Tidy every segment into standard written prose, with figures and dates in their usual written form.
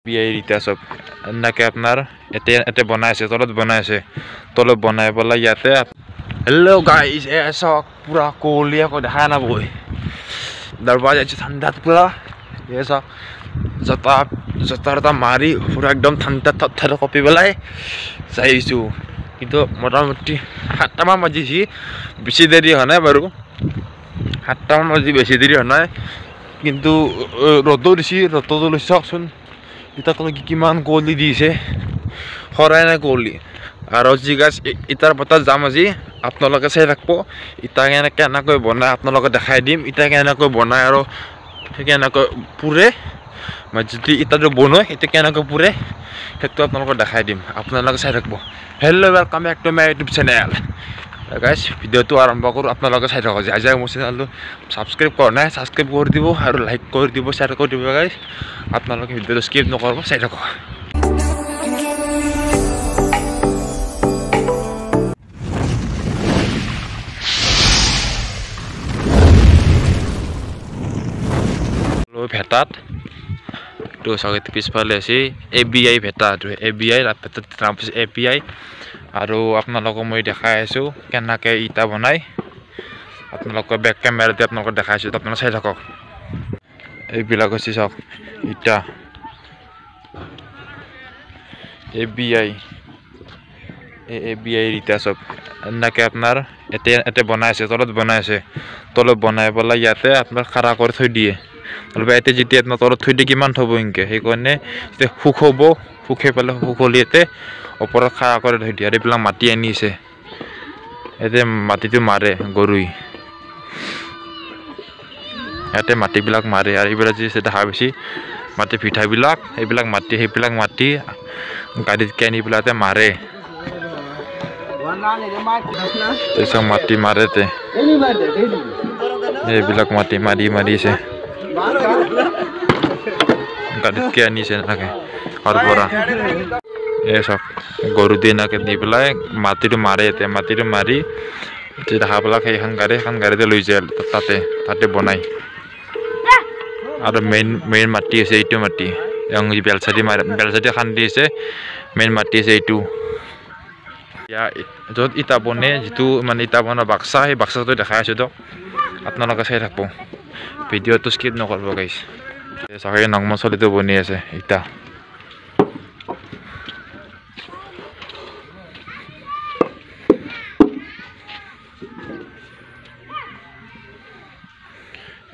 ইটা চব এনেকৈ আপোনাৰ এতিয়া বনাই আছে, তলত বনাই আছে, তলত বনাই পেলাই ইয়াতে। হেল্ল' গাইজ, এ চাওক পূৰা কুঁৱলী, আকৌ দেখাই নাপাব। দৰবাজা আছে ঠাণ্ডাত পূৰা। এই চাওক, জোতা জোতা এটা মাৰি পূৰা একদম ঠাণ্ডাত থপ থপ কঁপি পেলাই যাইছোঁ। কিন্তু মোটামুটি 7টামান বাজিছে, বেছি দেৰি হোৱা নাই বাৰু। 7টামান বাজি বেছি দেৰি হোৱা নাই, কিন্তু ৰ'দো দিছে, ৰ'দো লৈছে। চাওকচোন এতিয়া কিমান কুঁৱলী দিছে, সৰাই নাই কুঁৱলী। আৰু যি গাছ ইটাৰ পতাত যাম আজি, আপোনালোকে চাই থাকিব। ইটা কেনেকৈ বনায় আপোনালোকে দেখাই দিম, ইটা কেনেকৈ বনায় আৰু কেনেকৈ পুৰে, যদি ইটাটো বনোয় সেইটো কেনেকৈ পুৰে সেইটো আপোনালোকক দেখাই দিম, আপোনালোকে চাই থাকিব। Hello, welcome back to my YouTube channel guys. ভিডিঅ'টো আৰম্ভ কৰোঁ, আপোনালোকে চাই থাকক। যাই যাই মোৰ চেনেলটো ছাবস্ক্ৰাইব কৰা নাই, ছাবস্ক্ৰাইব কৰি দিব আৰু লাইক কৰি দিব, শ্বেয়াৰ কৰি দিব গাইজ। আপোনালোকে ভিডিঅ'টো স্কিপ নকৰিব, চাই থাকক। ভেটাত এইটো চাওক, এইটো পিছফালে আছে এ বি আই ভেটা, এইটো এ বি আই ভেটাত নাম হৈছে এ বি আই। আৰু আপোনালোকক মই দেখাই আছোঁ কেনেকৈ ইটা বনাই, আপোনালোকৰ বেক কেমেৰাতে আপোনালোকক দেখাই আছোঁ, আপোনালোকে চাই থাকক। এইবিলাক হৈছে চাওক ইটা, A B I, A B আইৰ ইটা চব এনেকৈ আপোনাৰ এতিয়া বনাই আছে, তলত বনাই আছে, তলত বনাই পেলাই ইয়াতে আপোনাৰ খাৰা কৰি থৈ দিয়ে। নহ'লে এতিয়া যেতিয়া আপোনাৰ তলত থৈ দিয়ে কিমান থ'ব এনেকৈ, সেইকাৰণে যেতিয়া সুখ হ'ব, শুকাই পেলাই শুকলি ইয়াতে ওপৰত খাৰা কৰি থৈ দিয়ে। আৰু এইবিলাক মাটি আনিছে, ইয়াতে মাটিটো মাৰে গৰুই, ইয়াতে মাটিবিলাক মাৰে। আৰু এইবিলাক যি দেখা পাইছে মাটি পিঠাবিলাক, সেইবিলাক মাটি, সেইবিলাক মাটি গাড়ীতকৈ আনি পেলাই ইয়াতে মাৰে। তাৰপিছত মাটি মাৰে, এইবিলাক মাটি মাৰি মাৰিছে, গাড়ীতকৈ আনিছে এনেকৈ ঘৰ পৰা। এই চাওক, গৰু দি এনেকৈ নি পেলাই মাটিটো মাৰে, ইয়াতে মাটিটো মাৰি দেখা পেলাক সেইখন গাড়ী, সেইখন গাড়ীতে লৈ যায়, তাতে তাতে বনায়। আৰু মেইন মেইন মাটি আছে এইটো মাটি, বেলচা দি মাৰে, বেলচা দি খান্দি আছে, মেইন মাটি আছে এইটো। য'ত ইটা বনে, যিটো মানে ইটা বনোৱা বাক্সা, সেই বাক্সাটো দেখাই আছোঁ দিয়ক, আপোনালোকে চাই থাকিব, ভিডিঅ'টো স্কিপ নকৰিব গাইজ। চাওক, এই নংমচলিটো বনি আছে ইটা।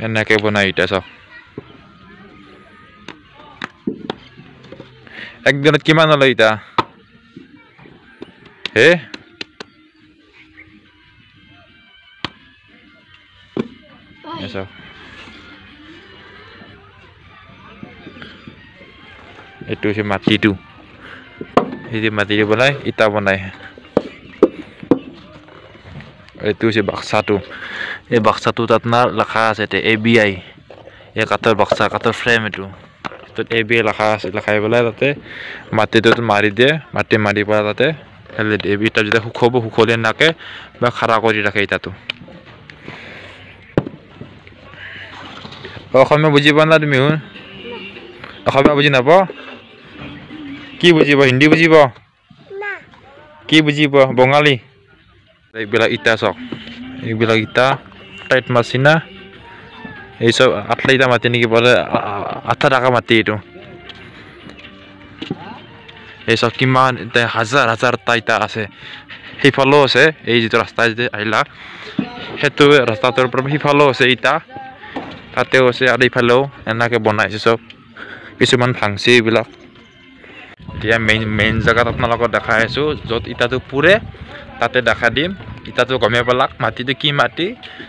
এনেকৈ বনাই ইটা চাওক। একদিনত কিমান ওলায় ইটা? হে চাওক, এইটো হৈছে মাটিটো, সেই মাটিটো বনাই ইটা বনায়। এইটো হৈছে বাক্সাটো, এই বাক্সাটোত আপোনাৰ লেখা আছে এতিয়া এ বি আই, এই কাঠৰ বাক্সা, কাঠৰ ফ্ৰেম এইটো, সেইটোত এ বি আই লেখা আছে। লেখাই পেলাই তাতে মাটিটোত মাৰি দিয়ে, মাটি মাৰি পেলাই তাতে পেলাই দিয়ে। ইটা যেতিয়া শুকাব, শুকলি এনেকৈ বা খাৰা কৰি ৰাখে ইটাটো। অসমীয়া বুজি পোৱা না তুমি? অসমীয়া বুজি নাপাৱ? কি বুজিব? হিন্দী বুজিব? কি বুজিব? বঙালী? এইবিলাক ইটা চাওক, এইবিলাক ইটা টাইট মাৰছি না, এই চব আঠলা ইটা মাটি নেকি বোলে, আঠা থকা মাটি এইটো। এই চব কিমান হাজাৰ হাজাৰটা ইটা আছে। সেইফালেও আছে, এই যিটো ৰাস্তা যিটো আহিলা সেইটো ৰাস্তাটোৰ পৰা সিফালেও আছে ইটা, তাতেও আছে, আৰু ইফালেও এনেকৈ বনাইছে চব, কিছুমান ভাংছে এইবিলাক। এতিয়া মেইন মেইন জেগাত আপোনালোকক দেখাই আছোঁ, য'ত ইটাটো পুৰে তাতে দেখাই দিম। ইটাটো গমেই পালাক মাটিটো কি মাটি,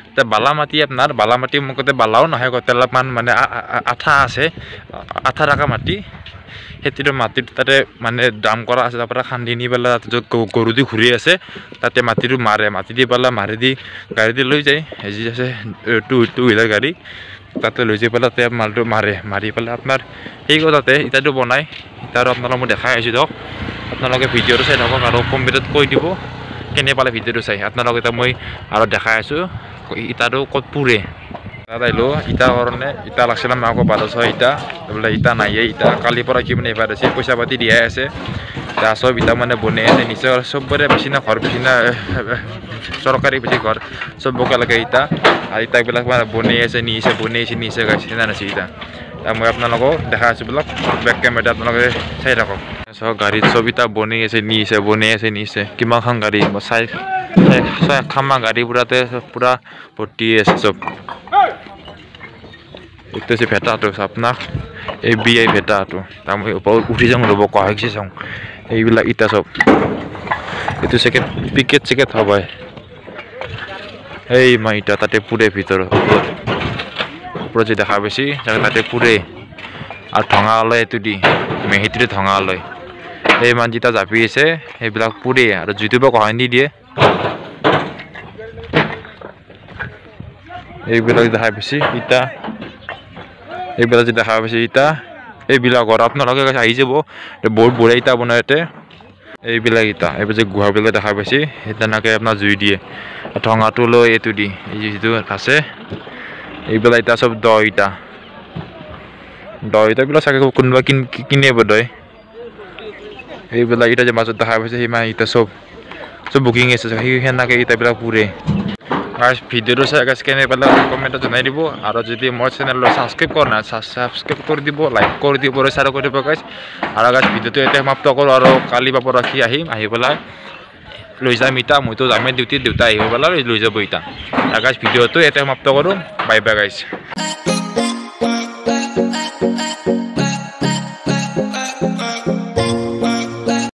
এতিয়া বালা মাটি, আপোনাৰ বালা মাটি মুখতে বালাও নহয়, গোটেই অলপমান মানে আঠা আছে, আঠা থকা মাটি। সেইটো মাটিটো তাতে মানে দাম কৰা আছে, তাৰ পৰা খান্দি নি পেলাই তাতে য'ত গৰু দি ঘূৰি আছে তাতে মাটিটো মাৰে, মাটি দি পেলাই মাৰি দি গাড়ী দি লৈ যায়, যি আছে টু হুইলাৰ গাড়ী, তাতে লৈ যাই পেলাই তাতে মালটো মাৰে, মাৰি পেলাই আপোনাৰ সেই তাতে ইটাটো বনায়। ইটাৰো আপোনালোক মই দেখাই আছোঁ দিয়ক, আপোনালোকে ভিডিঅ'টো চাই থাকক আৰু কমেণ্টত কৈ দিব কেনে পালে ভিডিঅ'টো চাই। আপোনালোক এতিয়া মই আৰু দেখাই আছোঁ ইটাটো ক'ত পুৰে। তাত আহিলোঁ ইটাৰ কাৰণে, ইটা লাগছিল আমাক আকৌ 1200 ইটা, বোলে ইটা নাইয়ে ইটা, কালিৰ পৰা কি মানে এইবাৰ আছে, পইচা পাতি দিয়াই আছে। এতিয়া চব ইটা মানে বনাই আছে, নিজৰ চবৰে বেছি না ঘৰ, বেছি না চৰকাৰী বেছি ঘৰ, চবকে লাগে ইটা। আৰু ইটাবিলাক মানে বনাই আছে, নিছে বনাইছে নিছে গাইছে না নাছে ইটা। মই আপোনালোকক দেখাই আছোঁ, বোলক বেক কেমেৰা আপোনালোকে চাই থাকক। চব গাড়ীত চব ইটা বনাই আছে, নিছে বনাই আছে নিছে, কিমানখন গাড়ী, ছয়খানমান গাড়ী পূৰাতে পূৰা ভৰ্তি আছে চব। এইটো হৈছে ভেটাটো আপোনাক, এই বি আই ভেটাটো। তাৰ মই ওপৰত উঠি যাওঁ ৰ'ব, কহাইছে চাওঁ এইবিলাক ইটা চব। এইটো চাগে পিকেট চিকেট হ'ব, এই মই ইটা তাতে পুৰে ভিতৰত ওপৰত যে দেখা পাইছি তাতে পুৰে। আৰু ঠঙা ওলায় এইটো দি, মেহিটোৰে ঠঙা ওলায়। এই মান যেতিয়া জাপি আছে সেইবিলাক পুৰে আৰু জুইটোৰ পৰা কহাই দি দিয়ে। এইবিলাক দেখা পাইছি ইটা, এইবিলাক যে দেখা পাইছে ইটা, এইবিলাকৰ আপোনালোকে আহি যাব, বহুত বঢ়িয়া ইটা বনাই ইয়াতে। এইবিলাক ইটা, এইবোৰ যে গুহাবিলাক দেখা পাইছে, সেই তেনেকৈ আপোনাৰ জুই দিয়ে, ঠঙাটো লৈ এইটো দি, এই যিটো আছে এইবিলাক ইটা চব দ ইটা, দ ইটাবিলাক চাগে কোনোবা কিনে বোধহয়। এইবিলাক ইটা যে মাজত দেখা পাইছে সিমান ইটা চব চব বুকিং আছে, সেই সেনেকৈ ইটাবিলাক পুৰে। গাইছ ভিডিঅ'টো চাই গাইছ কেনে পালে কমেণ্টত জনাই দিব, আৰু যদি মোৰ চেনেলটো ছাবস্ক্ৰাইব কৰা নাই ছাবস্ক্ৰাইব কৰি দিব, লাইক কৰি দিব আৰু শ্বেয়াৰ কৰি দিব গাইছ। আৰু গাইছ ভিডিঅ'টো এতিয়া সমাপ্ত কৰোঁ, আৰু কালি বা পৰহি আহিম, আহি পেলাই লৈ যাম ইটা, মইতো যামেই ডিউটিত, দেউতা আহিব পেলাই লৈ যাব ইটা। গাইছ ভিডিঅ'টো এতিয়া সমাপ্ত কৰোঁ, বাই বাই গাইছ।